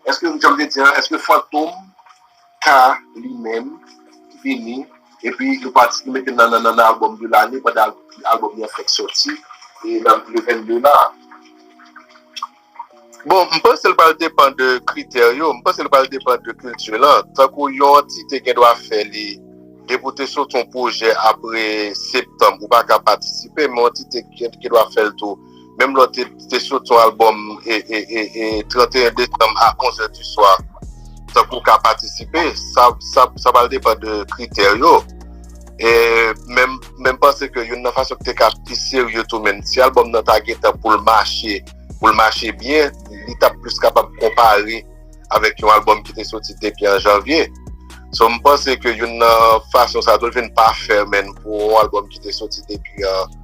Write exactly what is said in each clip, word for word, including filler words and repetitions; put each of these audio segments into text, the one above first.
Èske, jan m te di an, èske Fantom ka li menm vini epi nou pati nou mete nan nan nan albòm de lane pandan albòm li an fèk sòti e nan le vennde la? Bon, m panse l pral depann de kritè yo, m panse l pral depann de kilti lan. Tankou yon antite gen dwa fè li depi w te soti yon pwojè apre septanm ou pa ka patisipe, men yon antite gen gen dwa fè l tou. Menm lè w te te soti yon albòm e e e e trannteyen desanm a onz è di swa, tankou w ka patisipe, sa sa sa pral depann de kritè yo. E men men m panse ke youn nan fason ki te ka pi serye tou, men si albòm nan ta gentan pou l mache, pou l mache byen, li t ap plis kapab konpare avèk yon albòm ki te soti depi an janvye. So m panse ke youn nan fason sa tou l vin pafè menn pou yon albòm ki te soti depi an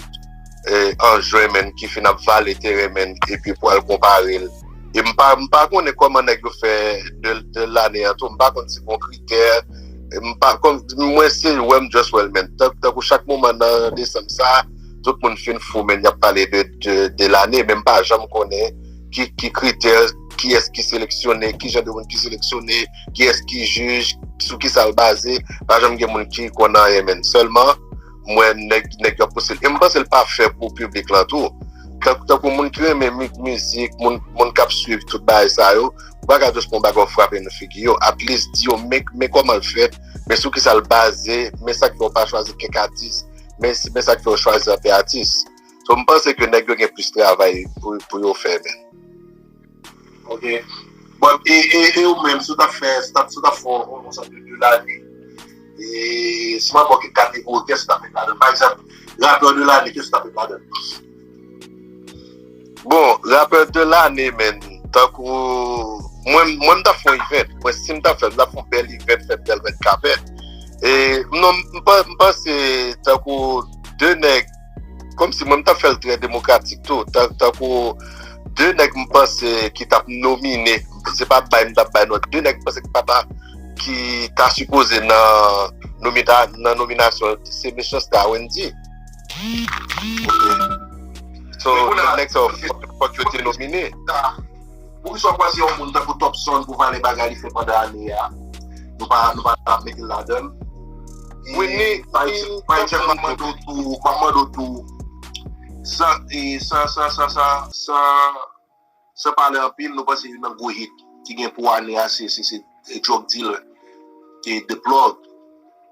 an jwen menn ki fin ap vale teren menn epi pou al konpare l. E m pa m pa konnen kòman nèg yo fè de de lane an tou, m pa konn si gon kritè, m pa kòm mwen se wè m just wè l menn. Tankou chak moman nan desanm sa, tout moun fin fou menn y ap pale de de de lane, men m pa janm konnen ki ki kritè, kiyès ki seleksyone, ki jan de moun ki seleksyone, kiyès ki jij, sou kisa l baze, pa janm gen moun ki konn anyen menn. Sèlman m wè nèg nèg yo ap poste l. E m panse l pa fè pou piblik lan tou. Tank tankou moun ki renmen mi- mizik, moun moun k ap swiv tout bagay sa yo, ou pa ka just pran yon bagay w frape nan figi yo. At least di yo men men kòman l fèt, men sou kisa l baze, men sa k fè w pa chwazi kèk atis, men men sa k fè w chwazi anpil atis. So m panse ke nèg yo gen plis travay pou pou yo fè menn. Ok. Bon, e, e, e ou menm, si w t ap fè, si w t ap, si w t ap fè yon, yon sòt de, de lane, e si w ap fè yon kategori, kiyès ou t ap met ladan? Pa egzanp, rapè de lane, kiyès ou t ap met ladan? Bon, rapè de lane, menn, tankou mwen, mwen m t ap fè yon event. Mwen, si m t ap fè, m t ap fè yon bèl event, fè bèl red carpet. E non, m pa- m panse tankou de nèg, kòmsi mwen m t ap fè l trè demokratik tou. Tan- Tankou de nèg m panse ki t ap nomine, se pa bay m t ap bay non, de nèg m panse ki pa ta ki ta sipoze nan nomina nan nominasyon se Mechanste a Wendy. So nèg sa yo fòk fòk yo te nomine. Poukisa w pa di yon moun tankou Top Sound pou valè bagay li fè pandan ane a? Nou pa nou pa ta mete l ladan l. Wi, ni- Pa ni egzanp, pa egzanp, m ap mande w tou, m ap mande w tou, san, e, san, san, san, san, san, san pale anpil, nou panse youn nan gwo hit ki gen pou ane a, se, se, se, e, Drug Dealer, e, The Plug.